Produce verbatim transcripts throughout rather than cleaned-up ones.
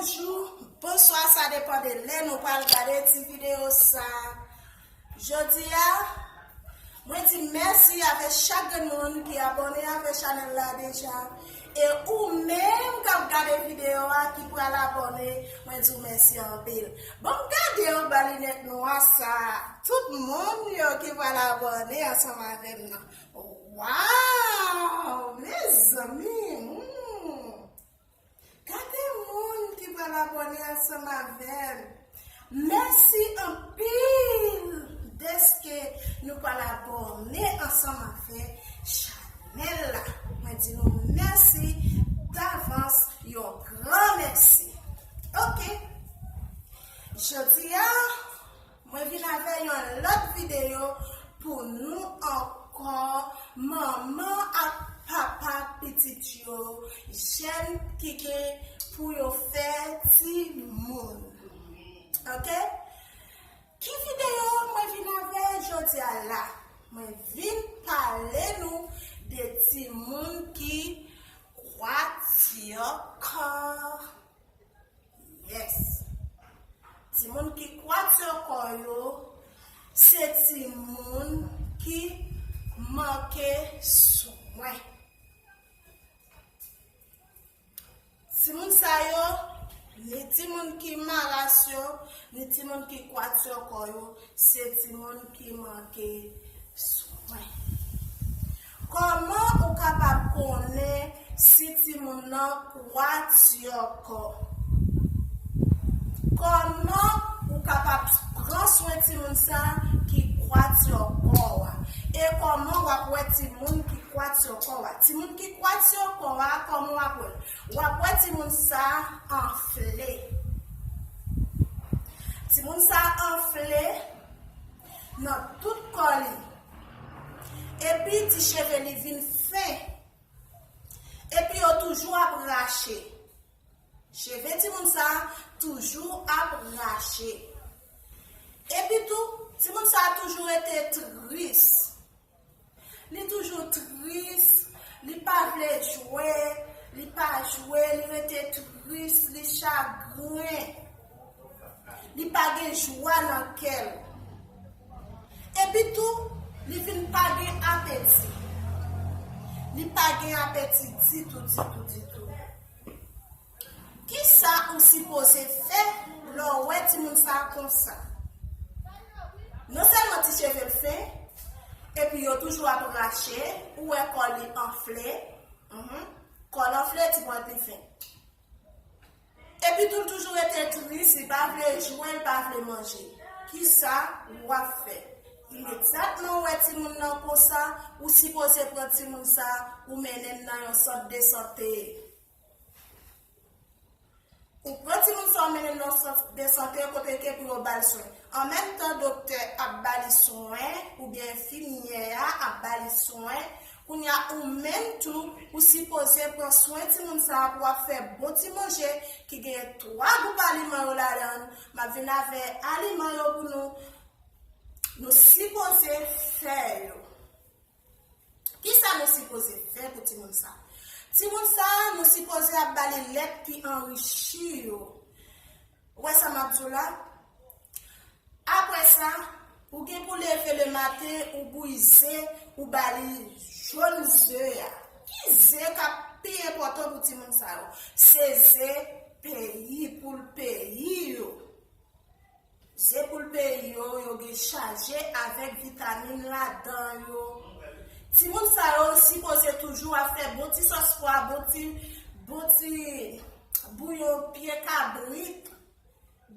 Bonjou, bonswa, sa depann de lè nou pral gade ti videyo sa. Jodi a, mwen di mèsi avèk chak grenn moun ki abòne avèk chanèl la deja. E ou menm k ap gade videyo a ki pral abòne, mwen di w mèsi anpil. Bon, gade w ba linèt nwa sa. Tout moun yo ki pral abòne ansanm avè m nan. Waw, mezanmi, hmm. Gade moun ki pral abòne ansanm avè m. Mèsi anpil dèske nou pral abòne ansanm avè chanèl la. Mwen di nou mèsi davans, yon gran mèsi. Oke. Jodi a, mwen vin avè yon lòt videyo pou nou ankò, manman ak papa pitit yo, jèn ki gen pou yo fè timoun. Oke? Ki videyo mwen vin avè jodi a la? Mwen vin pale nou de timoun ki kwatyòkò. Yes. Timoun ki kwatyòkò yo, se timoun ki manke swen. Timoun sa yo, ni timoun ki malas yo, ni timoun ki kwatyòkò yo, se timoun ki manke swen. Kòman ou kapab konnen si timoun nan kwatyòkò? Kòman ou kapab pran swen timoun sa ki kwatyòkò a? E kòman w ap wè timoun ki kwatyòkò a? Timoun ki kwatyòkò a, kòman w ap wè l? W ap wè timoun sa anfle. Timoun sa anfle nan tout kò li. Epi ti cheve li vin fen. Epi yo toujou ap rache. Cheve timoun sa toujou ap rache. Epi tou, timoun sa toujou rete tris. Li toujou tris, li pa vle jwe, li pa jwe, li rete tris, li chagren. Li pa gen jwa nan kè l. Epi tou, li vin pa gen apeti. Li pa gen apeti ditou, ditou, ditou. Kisa ou sipoze fè lè w wè timoun sa konsa? Non sèlman ti cheve l fen, epi yo toujou ap rache, ou wè kò li anfle, mhm, kò l anfle, ti pwent li fen. Epi tou, l toujou rete tris, li pa vle jwe, li pa vle manje. Kisa w ap fè? Imedyatman ou wè timoun nan konsa, ou sipoze pran timoun sa, ou mennen l nan yon sant de sante. Ou pran timoun sa, ou mennen l nan sant de sante kote ke pou yo ba l swen. An menm tan, doktè ap ba li swen, oubyen enfimyè a ap ba li swen. Kounye a, ou menm tou, ou sipoze pran swen timoun sa a pou w ap fè bon ti manje ki gen twa gwoup aliman yo ladan l. M ap vin avè aliman yo pou nou. Nou sipoze fè yo. Kisa nou sipoze fè pou timoun sa? Timoun sa, nou sipoze ap ba li lèt ki anrichi yo. Ou wè sa m ap di w la? Apre sa, ou gen pou leve lematen, ou bouyi ze, ou ba li jòn ze a. Ki ze k ap pi enpòtan pou timoun sa yo? Se ze peyi, poul peyi yo. Ze poul peyi yo, yo gen chaje avèk vitamin ladan yo. Timoun sa yo sipoze toujou ap fè bon ti sòs pwa, bon ti, bon ti bouyon pye kabrit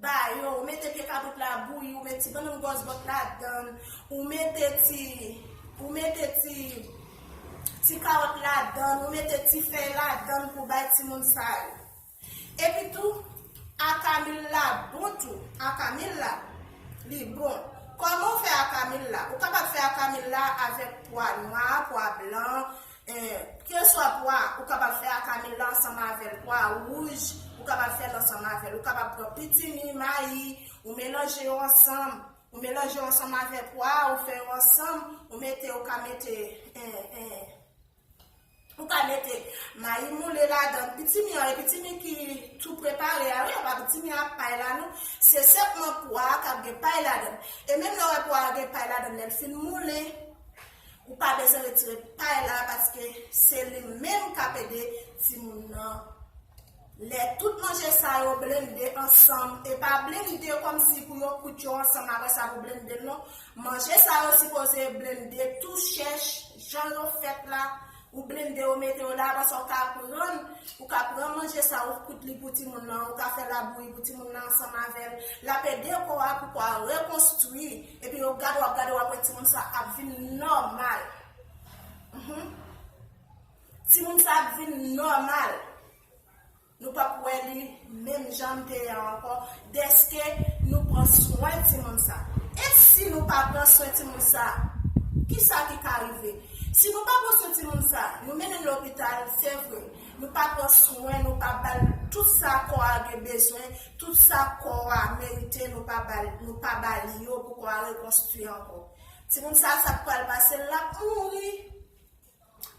ba yo. Ou mete pye kabrit la bouyi, ou met ti bannann gwòsbòt ladan l, ou mete ti, ou mete ti, ti kawòt ladan l, ou mete ti fèy ladan l pou bay timoun sa yo. Epi tou, akamil la bon tou. Akamil la, li bon. Kòman w fè akamil la? Ou kapab fè akamil la avèk pwa nwa, pwa blan, eh, kèlkeswa pwa, ou kapab fè akamil la ansanm avè l, pwa wouj, ou kapab fè l ansanm avè l. Ou kapab pran pitimi, mayi, ou melanje yo ansanm. Ou melanje yo ansanm avè pwa, ou fè yo ansanm, ou mete, ou ka mete, eh, eh, Ou ka mete mayi moule ladan, pitimi an, e pitimi ki tou prepare a, wi, pa pitimi a pay la, non. Se senpman pwa a k ap gen pay ladan. E menm lè w wè pwa a gen pay ladan, lè l fin moule, ou pa bezwen retire pay la, paske se li menm k ap ede timoun nan. Lè tout manje sa yo blende ansanm, e pa blende kòmsi pou yo kout yo ansanm, apre sa pou blende l, non. Manje sa yo sipoze blende tou chèch, jan yo fèt la, ou blende yo, mete yo la, apre sa ou ka pran, ou ka pran manje sa, ou kout li pou timoun nan, ou ka fè labouyi pou timoun nan ansanm avè l. L ap ede kò a pou kò a rekonstwi, epi yo gade, w ap gade, w ap wè timoun sa ap vin nòmal. Mhm. Timoun sa ap vin nòmal. Nou p ap wè li menm jan l te ye a ankò, dèske nou pran swen timoun sa. E si nou pa pran swen timoun sa, kisa ki ka rive? Si nou pa pran swen timoun sa, nou mennen l lopital, se vre, nou pa pran swen, nou pa ba l tout sa kò a gen bezwen, tout sa kò a merite, nou pa ba l, nou pa ba li yo pou kò a rekonstwi ankò. Timoun sa, sa k pral pase l, l ap mouri.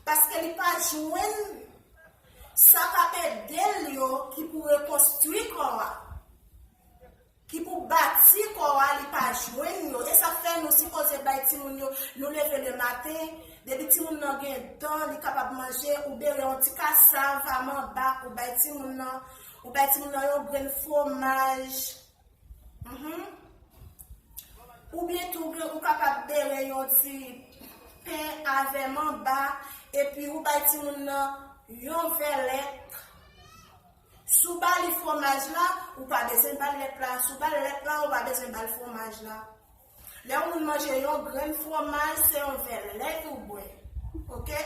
Paske li pa jwenn sa k ap ede l yo ki pou rekonstwi kò a, ki pou bati kò a, li pa jwenn yo. E sa k fè nou sipoze bay timoun yo, nou leve le maten, depi timoun nan gen dan, li kapab manje, ou bere yon ti kasav a manba, ou bay timoun nan, ou bay timoun nan yon grenn fwomaj. Mhm. Oubyen tou, ou kapab bere yon ti pen avè manba, epi ou bay timoun nan yon vè lèt. Si w ba li fwomaj la, ou pa bezwen ba l lèt la. Si w ba l lèt la, ou pa bezwen ba l fwomaj la. Lè yon moun manje yon grenn fwomaj, se yon vè lèt ou bwè. Oke?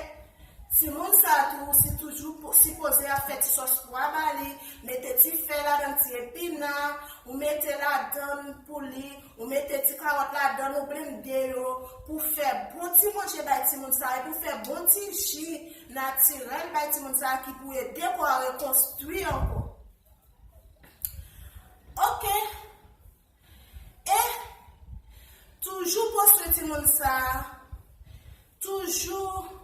Timoun sa tou, si toujou po-, sipoze ap fè ti sòs pwa ba li, mete ti fèy ladan, ti epina, ou mete ladan pou li, ou mete ti kawòt ladan, ou blende yo, pou fè bon ti manje bay timoun sa, epi ou fè bon ti ji natirèl bay timoun sa ki pou ede kò a rekonstwi ankò. Oke. E toujou pran swen timoun sa, toujou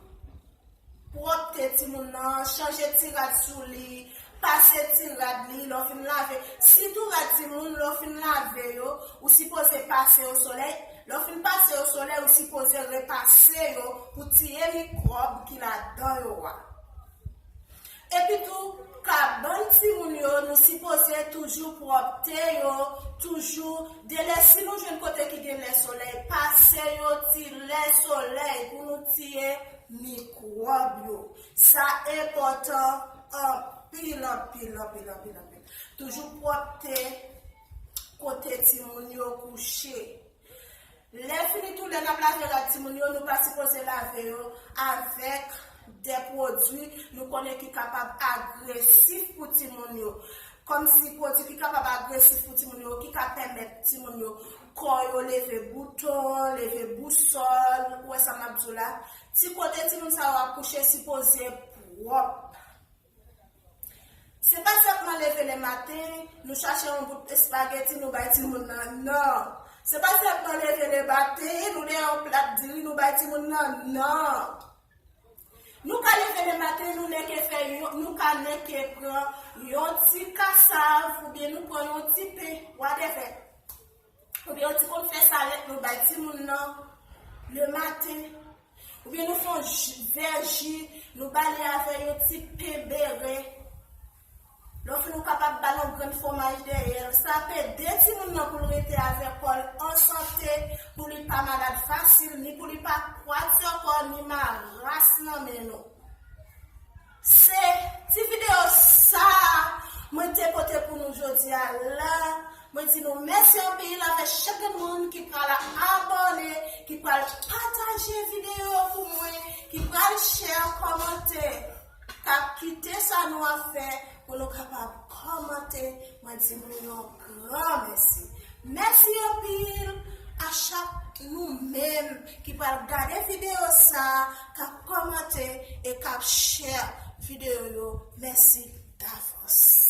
pwòpte timoun nan, chanje ti rad sou li, pase ti rad li, lè w fin lave. Sitou rad timoun, lè w fin lave yo, ou sipoze pase yo solèy. Lè w fin pase yo solèy, ou sipoze repase yo pou tiye mikwòb ki ladan yo a. Epi tou, kabann timoun yo, nou sipoze toujou pwòpte yo, toujou, de lè si nou jwenn kote ki gen lè solèy, pase yo ti lè solèy pou nou tiye mikwòb yo. Sa enpòtan anpil, anpil, anpil, anpil, anpil. Toujou pwòpte kote timoun yo kouche. Lè fini tou, lè n ap lave rad timoun yo, nou pa sipoze lave yo avèk de pwodui nou konnen ki kapab agresif pou timoun yo. Kòmsi pwodui ki kapab agresif pou timoun yo, ki ka pèmèt timoun yo, kò yo leve bouton, leve bousòl, ou wè sa m ap di w la. Ti kote timoun sa yo ap kouche sipoze pwòp. Se pa sèlman leve le maten, nou chache yon bout espageti, nou bay timoun nan, non. Se pa sèlman leve le maten, nou dèyè yon plat diri, nou bay timoun nan, non. Nou ka leve le maten, nou nèke fè yon, nou ka nèke pran yon ti kasav, oubyen nou pran yon ti pen, whatever. Oubyen yon ti konn fè salèt, nou bay timoun nan le maten. Oubyen nou fè yon ji, vè ji, nou ba li avè yon ti pen bere. Lè w fin, ou kapab ba l yon grenn fwomaj dèyè l. Sa ap ede timoun nan pou l rete avèk kò l an sante, pou li pa malad fasil, ni pou li pa kwati ankò, ni maras nan men nou. Se ti videyo sa a mwen te pote pou nou jodi a la. Mwen di nou mèsi anpil avèk chak moun ki pral abòne, ki pral pataje videyo pou mwen, ki pral share, kòmante, k ap kite sa nou ap fè pou nou kapab kòmante. Mwen di nou yon gran mèsi. Mèsi anpil a chak nou menm ki pral gade videyo sa a, k ap kòmante e k ap share videyo yo. Mèsi davans.